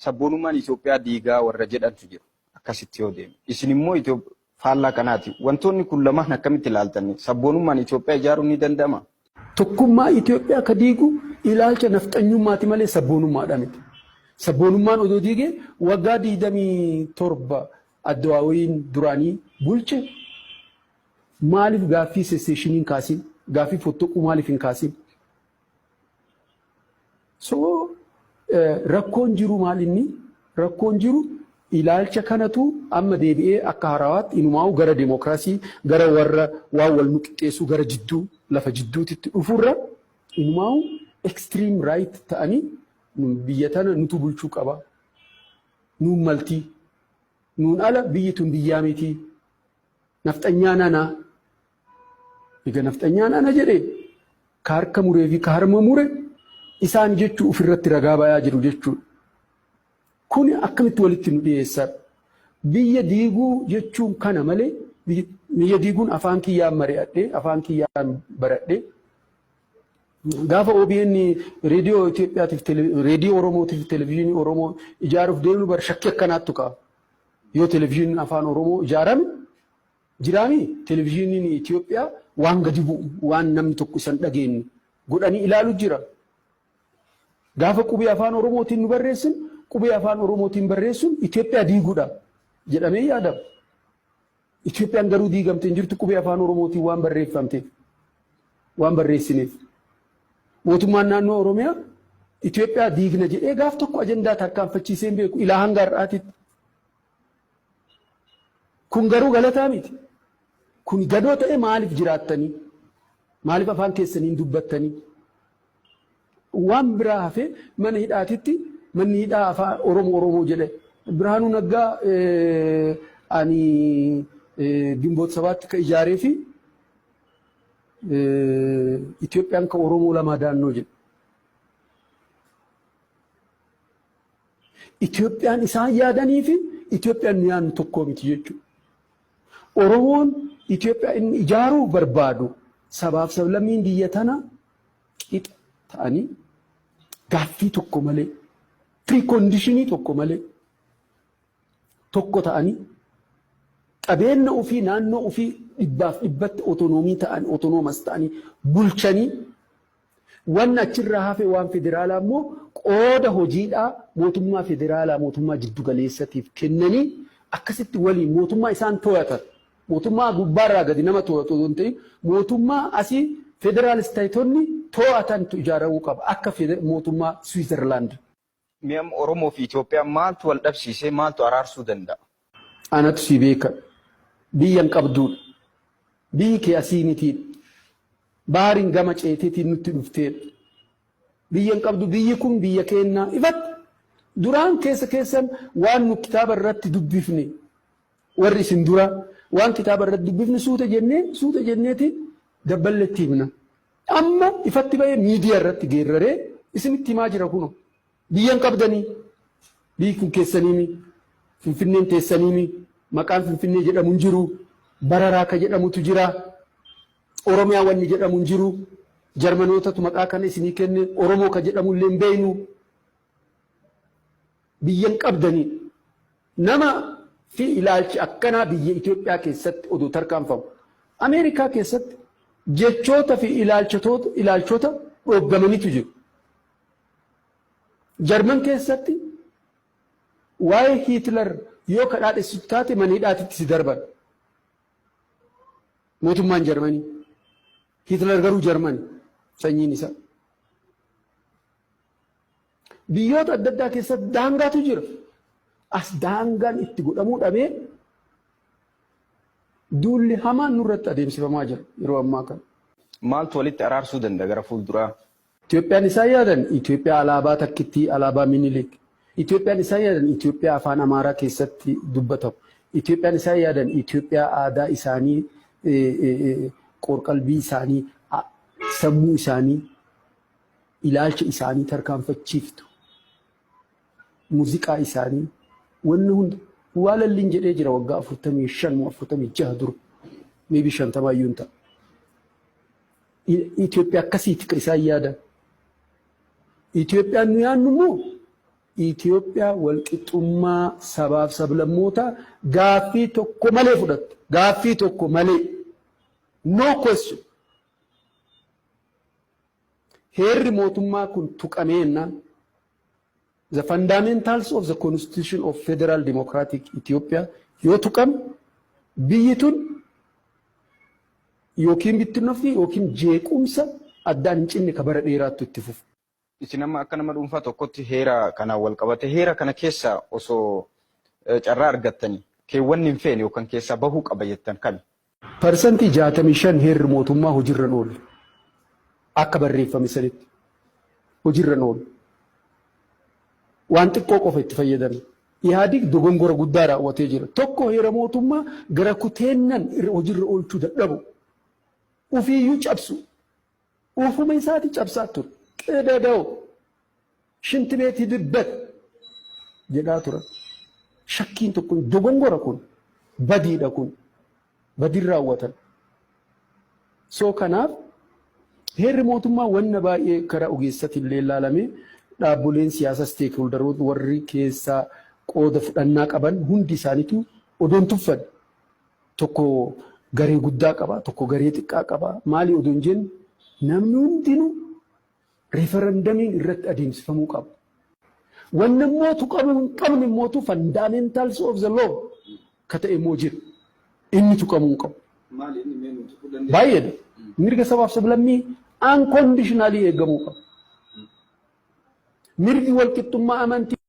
Sabboonummaan Itoophiyaa diigaa warra jedhantu jiru. Akkasitti yoo deeme. Isin immoo faallaa kanaati. Wantoonni kun lamaan akkamitti ilaaltani? Sabboonummaan Itoophiyaa ijaaruun ni danda'ama? Tokkummaa Itoophiyaa ka diigu ilaalcha nafxanyummaati malee sabboonummaadha miti. Sabboonummaan odoo diigee waggaa 27 Addawaawayiin duraanii bulche maaliif gaaffii secession hin kaasin? Gaaffii fottoquu maaliif hin kaasin? So rakkoon jiru maal inni? Rakkoon jiru ilaalcha kanatu amma deebi'ee akka haarawaatti inumaa'u gara demookiraasii, gara warra waan wal nu qixxeessuu, gara jidduu lafa jidduutitti dhufurra inumaa'u extreme right ta'anii biyya tana nutu bulchuu qaba. Nuun maltii. Nuun ala biyyi tun biyyaa miti. Nafxanyaan ana. Egaa nafxanyaan ana jedhee ka harka muree fi ka harma mure isaan jechuu ofirratti ragaa bayaa jiru jechuudha. Kuni akkamitti walitti nu dhiyeessa? Biyya diiguu jechuun kana malee, biyya diiguun afaan kiyyaan mari'adhee, afaan kiyyaan baradhee, gaafa OBN reediyoo Itoophiyaatiif, reediyoo Oromootiif televezyiinii Oromoo ijaaruuf deemnu bar shakkii akkanaattu ka'a. Yoo televezyiiniin afaan Oromoo ijaarame jiraami, televezyiiniin Itoophiyaa waan gadi bu'u, waan namni tokko isan dhageenye godhanii ilaalu jira. Gaafa qubee afaan Oromootiin nu barreessin, qubee afaan Oromootiin barreessuun Itoophiyaa diiguudha jedhamee yaadama. Itoophiyaan garuu diigamte hin jirtu qubee afaan Oromootiin waan barreeffamteef, waan barreessineef. Mootummaan naannoo Oromiyaa Itoophiyaa diigna jedhee gaaf tokko ajandaa tarkaanfachiisee hin beeku ilaa hanga har'aatitti. Kun garuu galataa miti. Kun gadoo ta'e maaliif jiraattanii? Maaliif afaan keessaniin dubbattanii? Waan biraa hafee mana hidhaatitti manni hidhaa afaan Oromoo Oromoo jedhe. Birhaanuu Naggaa ani Ginboot Sabaatti ka ijaaree fi Itoophiyaan ka Oromoo lamaa daannoo jedhe. Itoophiyaan isaan yaadanii fi Itoophiyaan nu yaadnu tokkoo miti jechuudha. Oromoon Itoophiyaa inni ijaaruu barbaadu sabaaf sablammiin biyya tana qixa ta'anii, gaaffii tokko malee, preconditionii tokko malee tokko ta'anii, qabeenya ofii, naannoo ofii dhibbaaf dhibbatti autonomy ta'an, autonomous ta'anii bulchanii, wanni achirraa hafe waan federaalaa immoo qooda hojiidhaa mootummaa federaalaa, mootummaa jiddugaleessatiif kennanii, akkasitti waliin mootummaa isaan to'atan, mootummaa gubbaarraa gadi nama to'atu osoo hin ta'in, mootummaa asii federal stateonni to'atantu ijaaramuu qaba, akka mootummaa Switzerland. Mi'am Oromoo fi Itoophiyaa maaltu wal dhabsiisee, maaltu araarsuu danda'a? Anatu si beeka. Biyya hin qabduudha. Biyyi kee asii mitiidha. Baariin gama ceeteetiin nutti dhufteedha. Biyya hin qabdu, biyyi kun biyya keennaa ifatti. Duraan keessa keessan waan nu kitaaba irratti dubbifne, warri isin dura waan kitaaba irratti dubbifne suuta jennee suuta jenneetiin dabballetti himna. Amma ifatti bahee miidiyaa irratti geerraree isinitti himaa jira kuno. Biyya hin qabdanii. Biyyi kun keessaniimi. Finfinneen teessaniimi. Maqaan Finfinnee jedhamu hin jiru. Bararaa ka jedhamutu jira. Oromiyaa wanni jedhamu hin jiru. Jarmanootatu maqaa kana isinii kenne. Oromoo ka jedhamu illee hin beeynu. Biyya hin qabdanii. Nama fi ilaalchi akkanaa biyya Itoophiyaa keessatti odoo tarkaanfamu. Ameerikaa keessatti jechoota fi ilaalchota dhooggamanitu jiru. Jarman keessatti waa'ee Hiitler yoo kadhaadhessitu taate mana hidhaatitti si darban. Mootummaan Jarmanii. Hiitler garuu Jarmani sanyiin isaa. Biyyoota adda addaa keessatti daangaatu jira. As daangaan itti godhamuu dhabee duulli hamaan nurratti adeemsifamaa jira yeroo ammaa kana. Maaltu walitti araarsuu danda'a gara fuulduraa? Itoophiyaan isaan yaadan Itoophiyaa alaabaa takkittii, alaabaa Minilik. Itoophiyaan isaan yaadan Itoophiyaa afaan Amaaraa keessatti dubbatamu. Itoophiyaan isaan yaadan Itoophiyaa aadaa isaanii, qorqalbii isaanii, sammuu isaanii, ilaalcha isaanii tarkaanfachiiftu. Muuziqaa isaanii, wanni hunda waalalliin jedhee jira waggaa 45 moo 46 dura. Maybe 50 iyyuu hin ta'a. Itoophiyaa akkasiiti kan isaan yaadan. Itoophiyaan nu yaadnu immoo Itoophiyaa walqixxummaa sabaaf sablammootaa gaaffii tokko malee fudhatte. Gaaffii tokko malee. No question. Heerri mootummaa kun tuqamee jennaan, the fundamentals of the constitution of Federal Democratic Ethiopia yoo tuqame, biyyi tun yookiin bittinnofti yookiin jeequmsa addaan hin cinne ka bara dheeraattu itti fufu. Isin amma akka nama dhuunfaa tokkotti heera kanaan wal qabate, heera kana keessa osoo carraa argattanii keewwanni hin feene yookaan keessaa bahuu qaba jettan kami? 65% heerri mootummaa hojiirra oolle. Akka barreeffame sanitti hojiirra oolu. Waan xiqqoo qofa itti fayyadame. Ihaadig dogongora guddaa raawwatee jira. Tokko, heera mootummaa gara kuteennan hojiirra oolchuu dadhabu. Ufiiyyuu cabsu. Ufuma isaati cabsaa ture. "ቅደደው ሽንት ቤት ሂድበት" jedhaa turan. Shakkiin tokko, dogongora kun, badiidha kun, badiin raawwatan. So kanaaf heerri mootummaa wanna baay'ee karaa ogeessatiin illee ilaalamee, dhaabboleen siyaasaa, stakeholderoota warri keessaa qooda fudhannaa qaban hundi isaaniitu odoon tuffan, tokko garee guddaa qaba, tokko garee xiqqaa qaba, maali odoon jennu, namni hundinuu referendumiin irratti adeemsifamuu qaba. Wanni immoo tuqamuu hin qabne immootu fundamentals of the law ka ta'e immoo jira. Inni tuqamuu hin qabu. Baay'eedha. Mirga sabaaf sablammii unconditionally eegamuu qaba. Mirgi walqixxummaa amantii